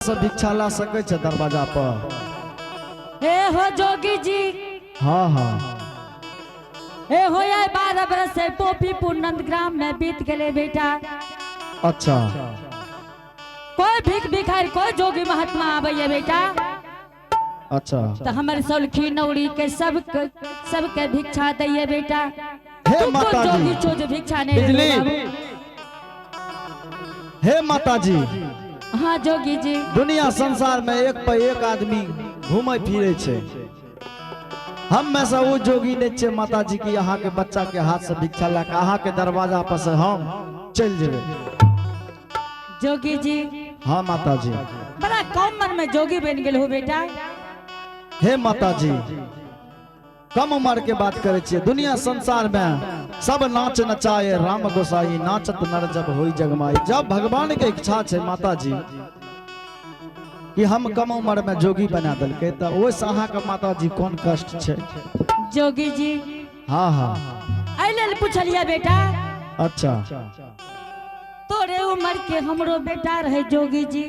से भिक्षा ला सकै छै दरवाजा पर? हे हो जोगी जी। हाँ हाँ। हे हो आय 12 बरस से पोपीपुर नंदग्राम में बीत गए बेटा। अच्छा। कोई भीख भिखारी कोई जोगी महात्मा आवे बेटा। अच्छा। तो हमर सोलखी नौरी के सब सबके भिक्षा दैये बेटा। हे तू कौन माता जोगी जी। छो जो भिक्षा नहीं बिजली। देबो बाबू? हे माता जी। हाँ जोगी जी। दुनिया संसार में एक पर एक आदमी घूमे फिरे छै। हम में से वो जोगी नहीं छे माता जी की अहाँ के बच्चा के हाथ से भिक्षा ला के अहाँ के दरवाजा पर से हम चल जेबे। जोगी जी। हाँ माता जी। बड़ा कम मन में जोगी बन गेल हो बेटा। हे माता जी, कम उम्र के बात करे छियै। दुनिया संसार में सब नाच नचाए राम गोसाई, नाचत नर जब होई जगमाई। जब भगवान के इच्छा छै माता जी कि हम कम उम्र में जोगी बना देलकै, तऽ ओहिसँ अहाँके माता जी कोन कष्ट छै? जोगी जी। हाँ हाँ। एहि लेल पुछलियै बेटा। अच्छा। तोरे उम्र के हमरो बेटा रहे जोगी जी।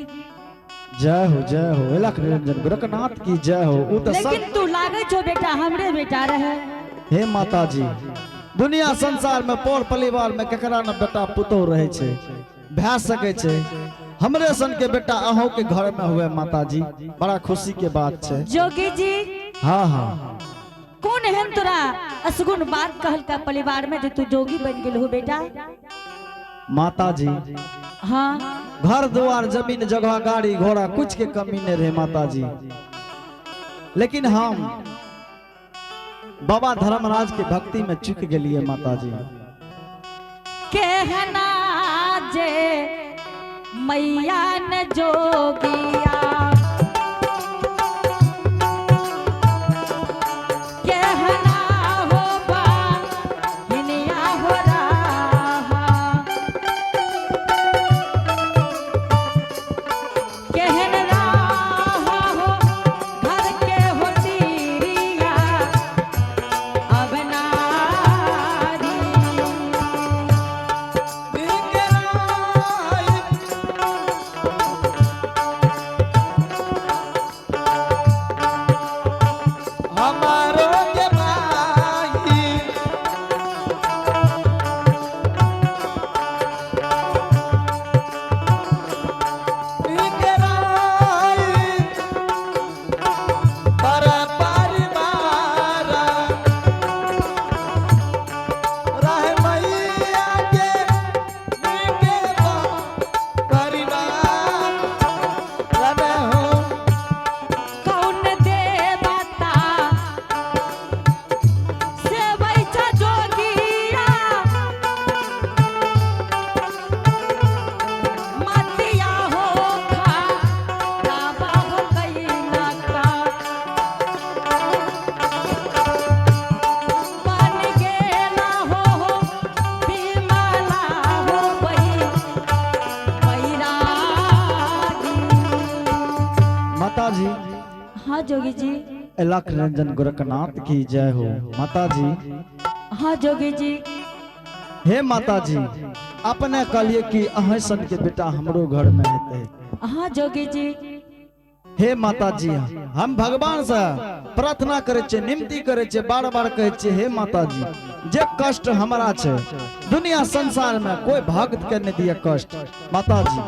जय हो जय हो, अलख निरंजन गोरखनाथ की जय हो। उ तऽ सब लेकिन तू लागे छो बेटा हमरे बेटा रहे। हे माता जी, दुनिया संसार में पर परिवार में केकरा न बेटा पुतोह रहे छै, भए सकै छै हमरे सन के बेटा अहों के घर में हुए माता जी, बड़ा खुशी के बात छै। जोगी जी। हाँ हाँ। कौन एहन तोरा असगुन बात कहलका परिवार में जो तू जोगी बन गेल हो बेटा? माता जी। हाँ। घर द्वार जमीन जगह गाड़ी घोड़ा कुछ के कमी नहीं रहे माता जी, लेकिन हम बाबा धर्मराज के भक्ति में चुक गेलिए माता जी। कहना जे मैया न जोगिया, कहना हो बा हिनिया हो रहा, कहन रहा हो घर के हो तीरिया अब नारी। हमारो के माई पर परिवार रह मैया के के परिवार रह हो। कौन देवता सेवै छ जोगिया, मतिया हो खा राबा हो कैला का, बन गेला हो बिमला हो बैरागी। माता जी। हाँ जोगी जी। अलख निरंजन गोरखनाथ की जय हो माता जी। हाँ जोगी जी। हे माता जी, अपने कहलिए कि अहें सन के बेटा हमरो घर में हेतै। हाँ जोगी जी। हे माता जी, हम भगवान से प्रार्थना करे छियै, निमती करे छियै, बार बार कहै छियै, हे माता जी जे कष्ट हमरा छै दुनिया संसार में कोई भक्त के नहीं दिए कष्ट माता जी।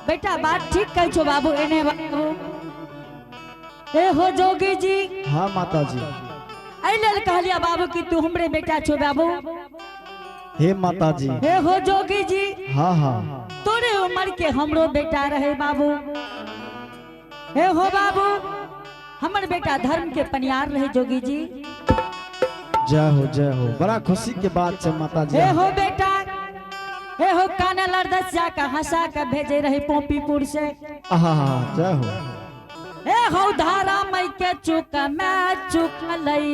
बेटा बात ठीक कहै छो बाबू, एने बाबू। हे हो जोगी जी। हाँ माता जी। एहि लेल कहलिया बाबू कि तू हमरे बेटा छो बाबू। हे माता जी। हे हो जोगी जी। हाँ हाँ। तोरे उम्र के हमरो बेटा रहे बाबू। हे हो बाबू, हमर बेटा धर्म के पनियार रहे जोगी जी। जय हो जय हो, बड़ा खुशी के बात है माता जी। हे हो बेटा, हे हो काना लड़दसिया का हंसा के भेजे रहे पोपीपुर से। आहा जय हो। हे हो धारा मई के चुक में चुक लई,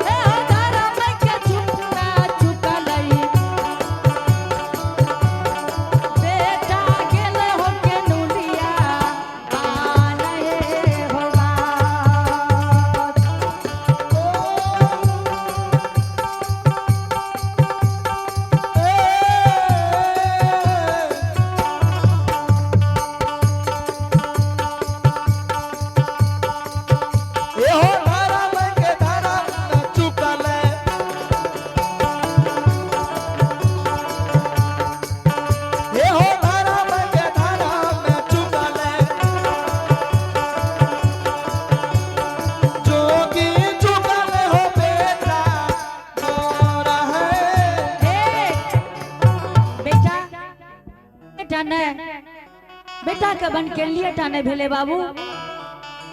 हे हो धारा मई के चुक में चुक लई, बेटा गेल हो के नुलिया बान हे हो बात। ए बेटा नहीं, बेटा के बन के लिए टा नहीं भेले बाबू।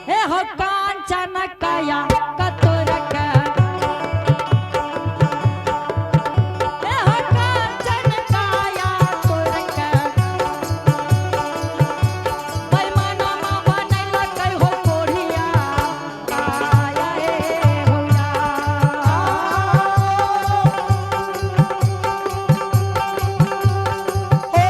हे हो कांचन काया कतोरक, हे हो कांचन काया तोरक, पैमाना बनैलक हो कोढ़िया काया हे होया। हो।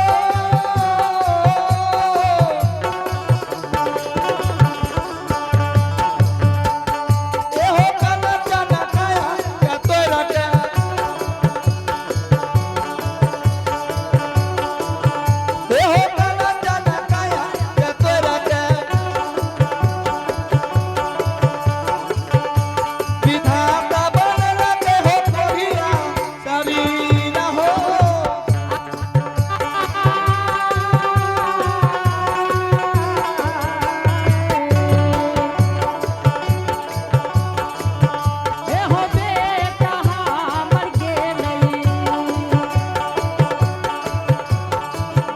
हे हो बेटा हमर गेलै,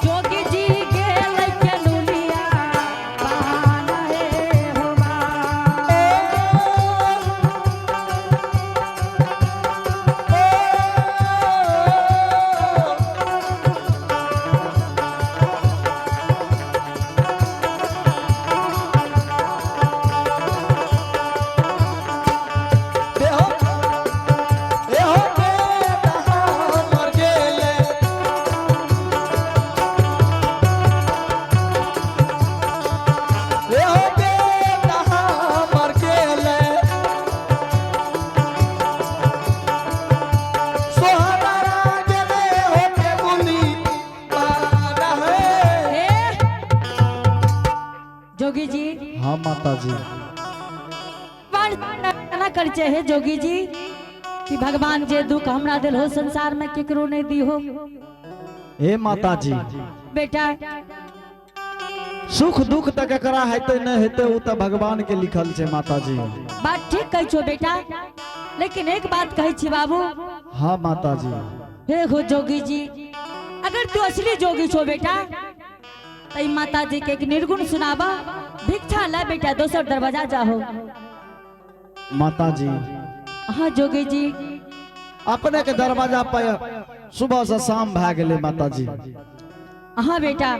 जोगी जी गेलै केनुलिया पान हे हो बा। हे जोगी जी, हाँ माता जी। भगवान कर हे जोगी जी कि भगवान जे दुख हमरा दिल हो संसार में केकरो नहीं दी हो। हे माता जी, बेटा सुख दुख तक एकरा हेतै नहीं हेतै ओ तऽ भगवान के लिखल छै माता जी। बात ठीक कहै छो बेटा, लेकिन एक बात कहै छी बाबू। हाँ माता जी। हे हो जोगी जी, अगर तू असली जोगी छो बेटा तई माता जी के एक निर्गुण सुनाबा, भिक्षा ला बेटा दोसर दरवाजा जाहो। माता जी। हाँ जोगी जी। अपने के दरवाजा पर सुबह से शाम भए गेलै माता जी। हाँ बेटा।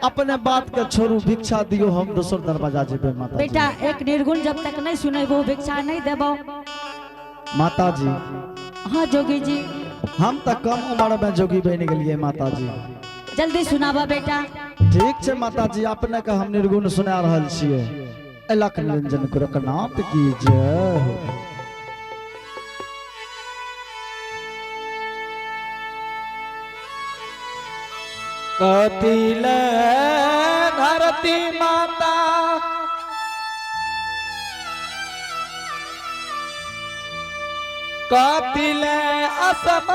अपने बात के छोड़ू, भिक्षा दियो, हम दोसर दरवाजा जेबै माता जी। बेटा एक निर्गुण जब तक नहीं सुनेबो भिक्षा नहीं देबो। माता जी। हाँ जोगी जी। हम तऽ कम उम्र में जोगी बनि गेलियै माता जी। जल्दी सुनाबा बेटा। ठीक छै माता जी, अपने के हम निर्गुण सुना रहल छियै। अलख निरंजन गोरखनाथ की जय हो। कतिल धरती माता कतिल असमान,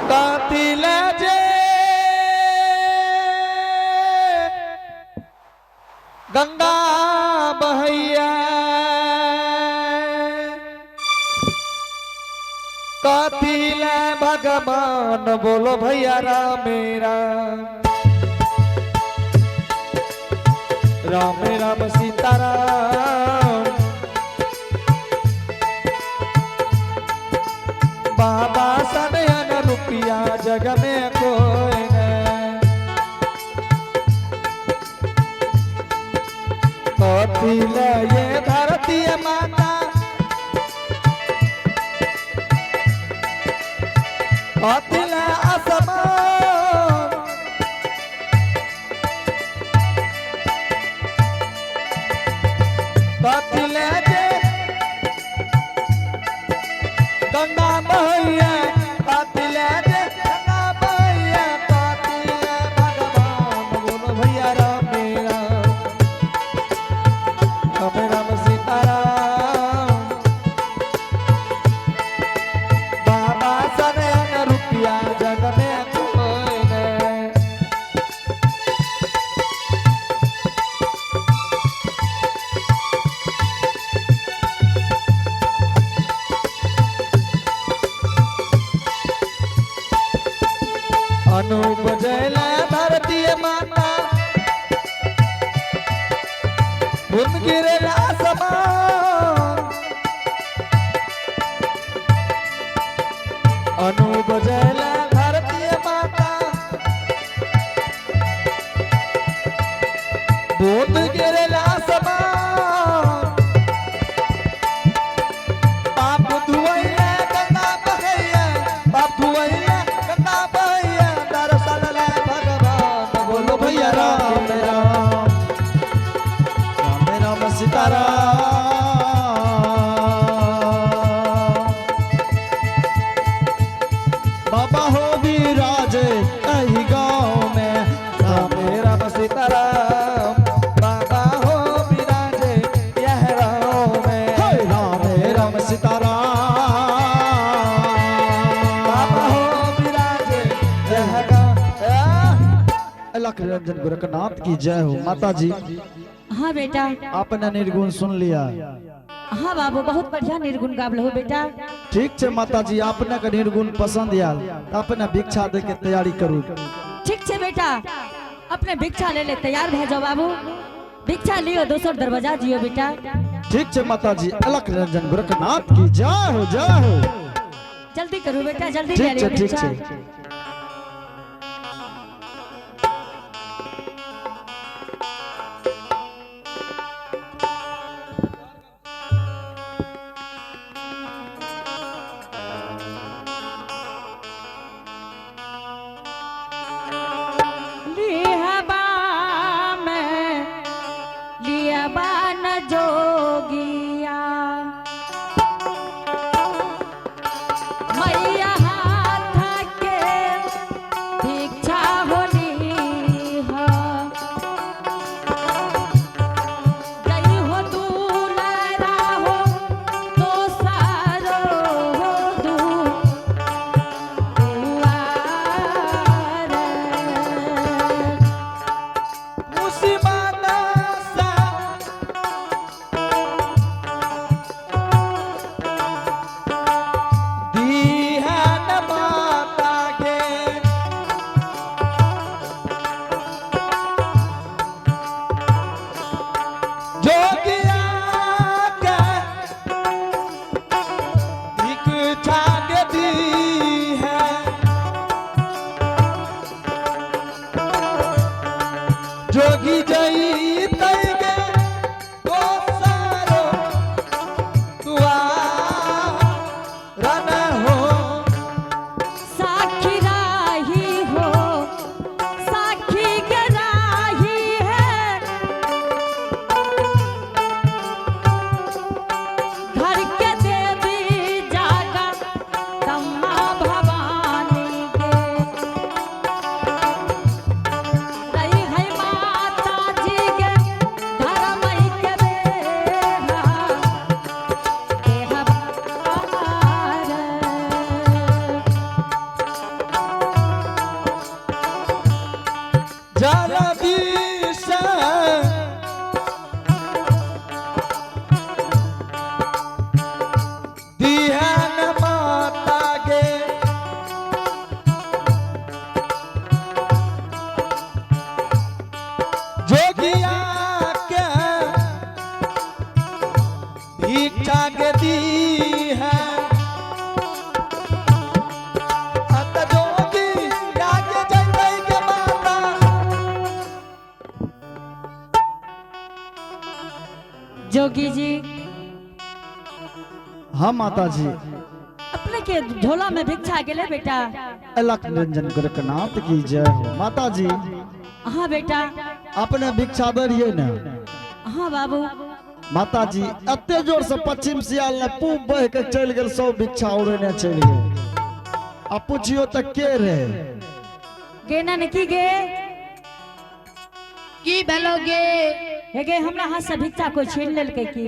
कतिल जे गंगा बहैया, कतिल भगवान बोलो भैया राम राम, राम राम सीताराम। बाबा सनयन रुपया जग में कोई न। कथिल ये धरती माता, कथिल असमान, कथिल जे गंगा मैया, कथिल जे गंगा मैया, कथिल भगवान बोलो भैया राम राम, राम राम सीताराम। बाबा सनयन रुपया जग में कोई न। अनूप जैला धरती माता बूंद गिरेला आसमान अनूप जैला धरती माता बूंद गिरेला आसमान पाप धुवैया गंगा बहैया पाप धुवैया गंगा बहैया दर्शन ले भगवान बोलो भैया राम राम राम राम सीताराम। बाबा हो विराजे एही गाँव में राम राम सीताराम बाबा हो विराजे यह राम में हे राम राम सीताराम। बाबा हो विराजे यह गाँव अलख निरंजन गोरखनाथ की जय हो। माता जी हाँ बेटा। आपने निर्गुण सुन लिया। हाँ बाबू, बहुत बढ़िया निर्गुण गावल हो बेटा। ठीक छे माता जी, आपने के निर्गुण पसंद आयल त अपने भिक्षा दे के तैयारी करू। ठीक छे बेटा, अपने भिक्षा ले ले तैयार भए जाओ बाबू। भिक्षा लियो दोसर दरवाजा जियो बेटा। ठीक छे माता जी, अलख निरंजन गोरखनाथ की जय हो जय हो। जल्दी करू बेटा, जल्दी ले ठीक छे लियो ठीक भिक्षा। छे। लिहबा में लिहबा न जोगिया मैया हाथ के भिक्षा होली हा। जई हो दुलारा हो दोसारो हो दुआर। मुसीबत सा दीहन माता के जोगिया के भिक्षा के दी है जोगी जई तैगे दोसारो दुआर रन हो। साखी राही हो साखी के राही है घर के देवी जागा तम्मा भवानी के रही है माता जी के धर्म के बेहा देहा बार। जल विष दिहन माता के जोगिया के भिक्षा के दी है अत जोगी आगे जइतै के माता। जोगी जी। हाँ माता जी। अपने के झोला में भिक्षा गेले बेटा। अलख निरंजन गोरखनाथ की जय हो। माता जी। हाँ बेटा। अपने भिक्षा दे रहिए ने? हाँ बाबू। माता जी एते जोर से पश्चिम से आयल ने पूब बह के चलि गेल, सब भिक्षा उड़ेने चलि गेल। आ पुछियो त के रहे? गे ना की गे? की भेलो गे? हे गे, हमरा हाथ से भिक्षा कोई छीन लेलकै की?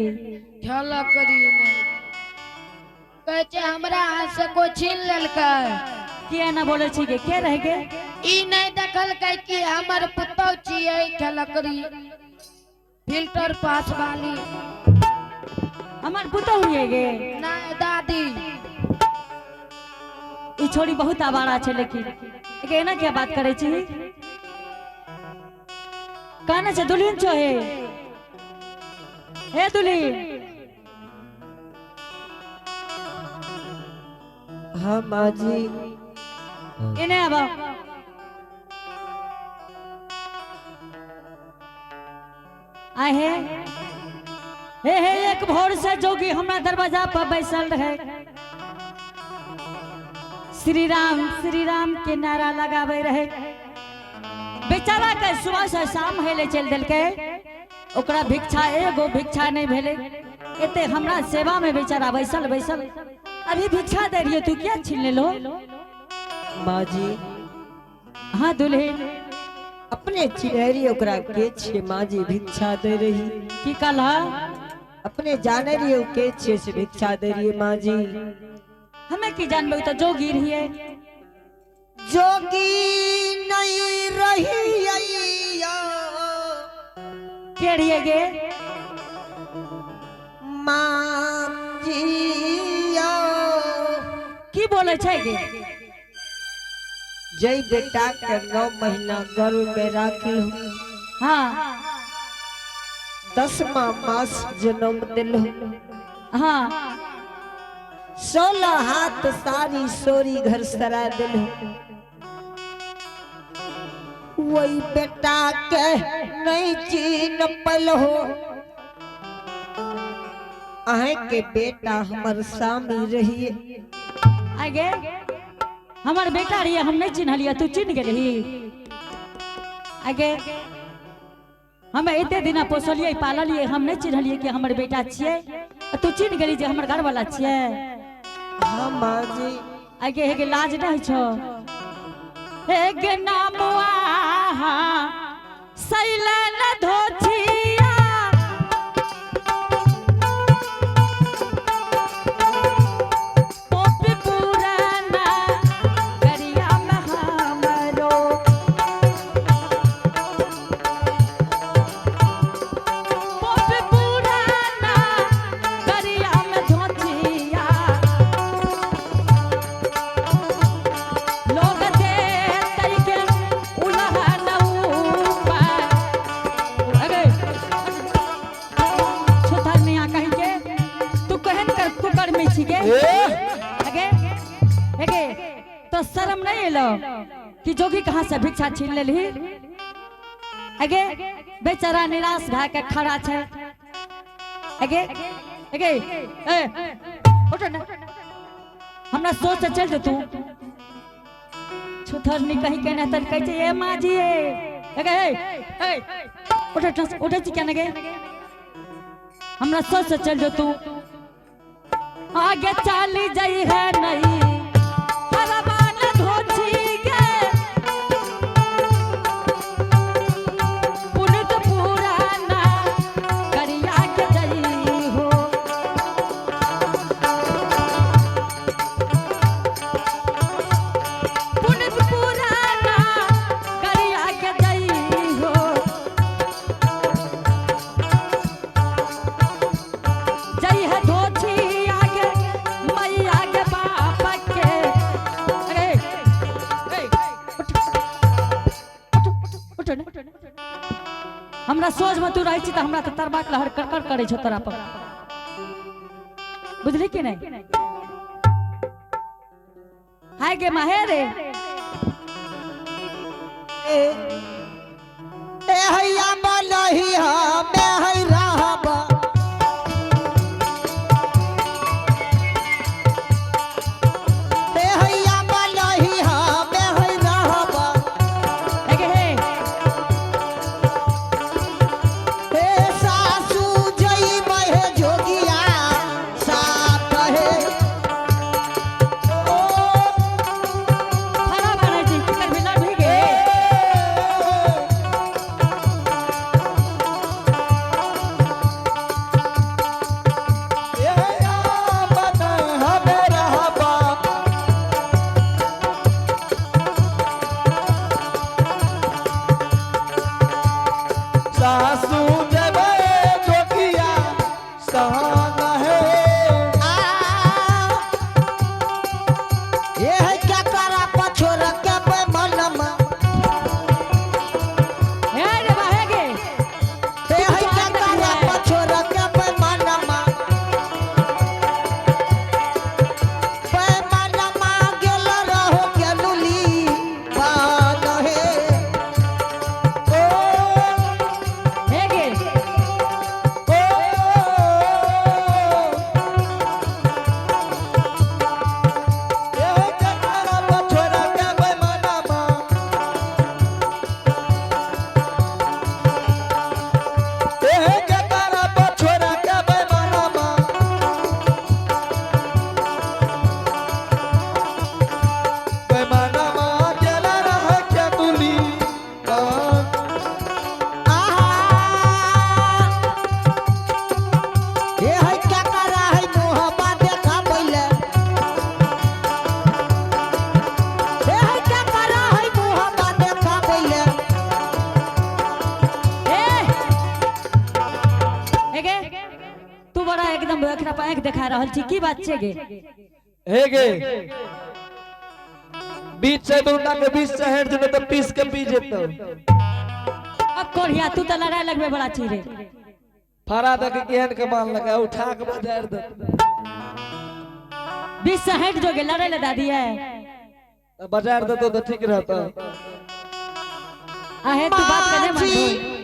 झलक करी नहि कहै छै, हमरा हाथ से कोई छीन लेलकै। के एना बोलै छी गे? के रह गे? ई नहि देखलकै कि हमर पुतहु छियै झलकरी फिल्टर पास वाली। हमर पुतहु ये गे? नहि दादी। ई छोरी बहुत आवारा छै लेकिन। एना क्या बात करे छी? काने छै दुल्हन छो हे। हे दुल्हन। हाँ माँ जी। एने आबा। आए हे। हे हे एक भोर से जोगी हमरा दरवाजा पर बैसल रहे। श्री राम के नारा लगावे रहे। बेचारा के सुबह से शाम हेले चल देलकै, ओकरा भिक्षा एगो भिक्षा नहीं भेले। एते हमरा सेवा में बेचारा बैसल बैसल अभी भिक्षा दे रही तू क्या छीन लेलो? माँ जी। हाँ दुल्हन। अपने चिन्हरी ओकरा के छे माँ जी भिक्षा दे रही। की कहला? अपने जाने रही ओ के छे से भिक्षा दे रही माँ जी। हमें की जानबे तो जोगी रहिए। जोगी नहीं रही अइया। के रहिए गे? माँ जी। की बोले छै गे? जय बेटा के 9 महीना गर्भ में राखल। हाँ। 10वां मास जन्म दिल। हाँ। 16 हाथ सारी सोरी घर सरा दिल। वही बेटा के नहीं चीन पल हो। अहें के बेटा हमर सामी रहिए। आगे हमर बेटा रहिए हम नहीं चिन्हलिए तू चिन्ह गेलही। आगे हम एते दिना पोसलिए पाललिए हम नहीं चिन्हलिए कि हमर बेटा छिए, तू चिन्ह गेली जे हमर घर वाला छिए। हाँ माँ जी। आगे हे गे लाज नहीं छो। हे गे नामुआ सैलन धोछिया। पोपी पुराना गरिया में हमरो। पोपी पुराना गरिया में धोछिया। लोग दे तैके उलहन ऊपर। अरे छोटा नया कहीं के तू कहन कर कुकर में छी गे। अगे अगे तो शर्म नहीं एलो कि जोगी कहाँ से भिक्षा छीन लेलही? अगे बेचारा निराश भए के खड़ा छै। अगे अगे ए उठ ना हमरा सोच से चल दे तू। छुथर नहीं कहीं के नहीं तन कहै छै ए माँ जी ए। अगे ए, ए उठ उठ उठ छी केना गे? हमरा सोच से चल जो तू। आगे चली जाई है नहीं हरबान धोछी गे। पुनित पुराना करिया के जई हो। पुनित पुराना करिया के जई हो। जई है धोछी आगे मैया के बाप के। अरे ए, उठ, उठ, उठ, उठ ने। हमरा सोच में तू रहै छी तऽ हमरा तऽ तरबाक लहर कर करै छौ तोरा पर, बुझली कि नहीं? हाय गे माहे रे। ए ए हैया मलही हमे है रहब। ए हैया मलही हमे है रहब। हे गे हे। हे सासू जई महे जोगिया साथ हे। ओ फरा बनै छी की करबी लड़भी गे? सासू जबे जोगिया संग है। आ ये है क्या करा पछोर के पे मन बड़ा एकदम एकरा पर आँख देखा रहल छी, की बात छै गे? हे गे, बीच से दुंडा के बीच से हट जेबे तो पीस के पी जेतो। अब कोढ़िया तू तो लड़ाई लगबे बड़ा छी रे। फरा दे के केहन के मान लगा उठा के बजार दे। बीच से हट जोगे लड़ाई लगा दादी है। बजार देतो तो ठीक रहता। आहे तू बात करने माँ जी। मानबो।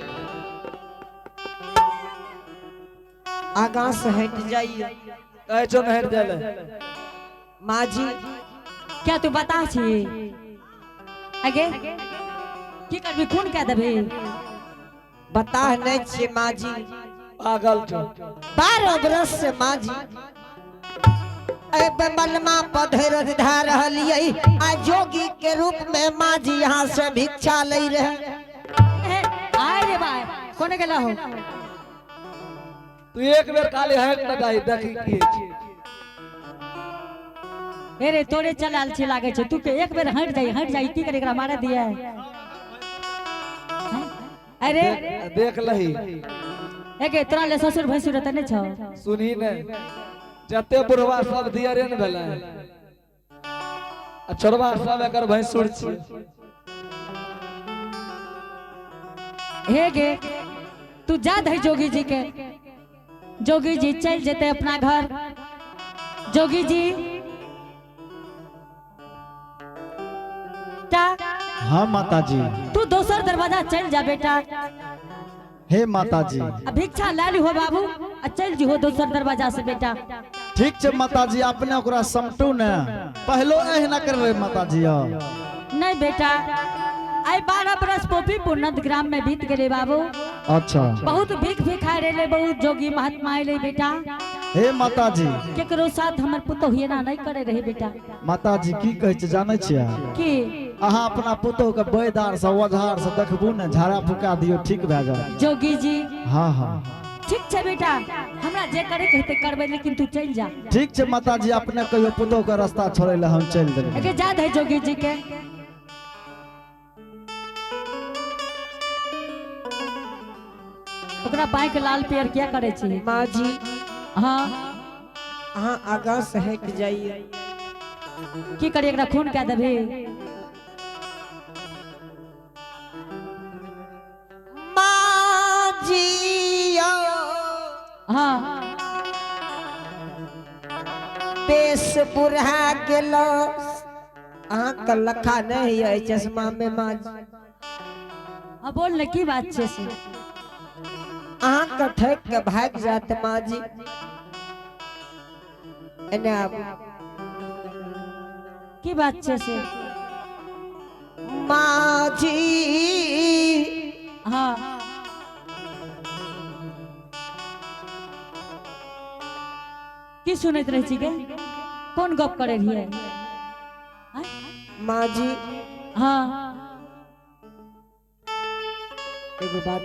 आगा से हट जाइए। कहे छो न हट जाले। माँ जी। क्या तू बता छी? आगे की करबी, खून कह देबी? बता नहीं छे माँ जी। पागल छो। 12 बरस से माँ जी ए बमलमा पधर धा रहलियै आ जोगी के रूप में माँ जी यहाँ से भिक्षा ले रहे। आय रे भाई, कोने गेला हो? तू एक बेर खाली हट न जाई, देखी की छै। ए रे तोरे चलाल छे लागे छे, तू के एक बेर हट जाई, हट जाई, की करे एकरा मारे दिया है? अरे देख लही। एगे तोरा ले ससुर भैंसुर त नहीं छौ। सुनही ने, जते बुढ़वा सब दियरे ने भेलै आ छोड़वा सब एकर भैंसुर छी। हे गे तू जा दही जोगी जी के, जोगी जी चल जेते अपना घर। जोगी जी टा। हाँ माता जी। तू दोसर दरवाजा चल जा बेटा। हे माता जी। आ भिक्षा ला ली हो बाबू आ चल जी हो दोसर दरवाजा से बेटा। ठीक छै माता जी, अपने ओकरा समटू ने, पहलो एहना कर रहे माता जी। नहीं बेटा, आई 12 बरस पोपीपुर नंद ग्राम में बीत गए बाबू। अच्छा। बहुत भीख भिखारी रहे, बहुत जोगी महात्मा आये बेटा। हे माता जी। केकरो साथ हमर पुतोह एना नहीं करे रहे बेटा। माता जी की कहै छै जानै छियै? की? अहाँ अपना पुतोह के बैदार से ओझार से देखबू ने, झाड़ा फूका दियो ठीक भए जायत। जोगी जी। हाँ हाँ। ठीक छै बेटा, हमरा जे करे के हेतै करबै, लेकिन तू चलि जा। ठीक छै माता जी, अपने कहियो पुतोह के रास्ता छोड़ै लए हम चलि देबै। एके जा दे जोगी जी के। ओकरा बाइक लाल पियर किया करे छी? माँ जी। हाँ। अहाँ आगा से हट जाइए। की करी एकरा खून कए देबही? माँ जी। हाँ। पेश बुढ़ा गेलो, अहाँ के लखा नहीं है चश्मा में माँ जी। हाँ बोल ने, की बात छै से? अहाँ के ठक के भाग जात माँ जी। एने आबू। की बात छै से? माँ जी। हाँ। की सुनैत रहै छी गे? कोन गप करै रहियै? माँ जी। हाँ। एगो बात।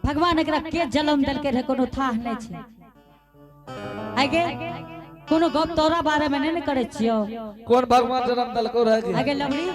भगवान एकरा के जन्म देलकै रहे कोनो थाह नहीं छै। आगे कोनो गप तोरा बारे में नहीं ने करै छियौ। कोन भगवान जन्म देलको रहे गे? आगे लवड़ी।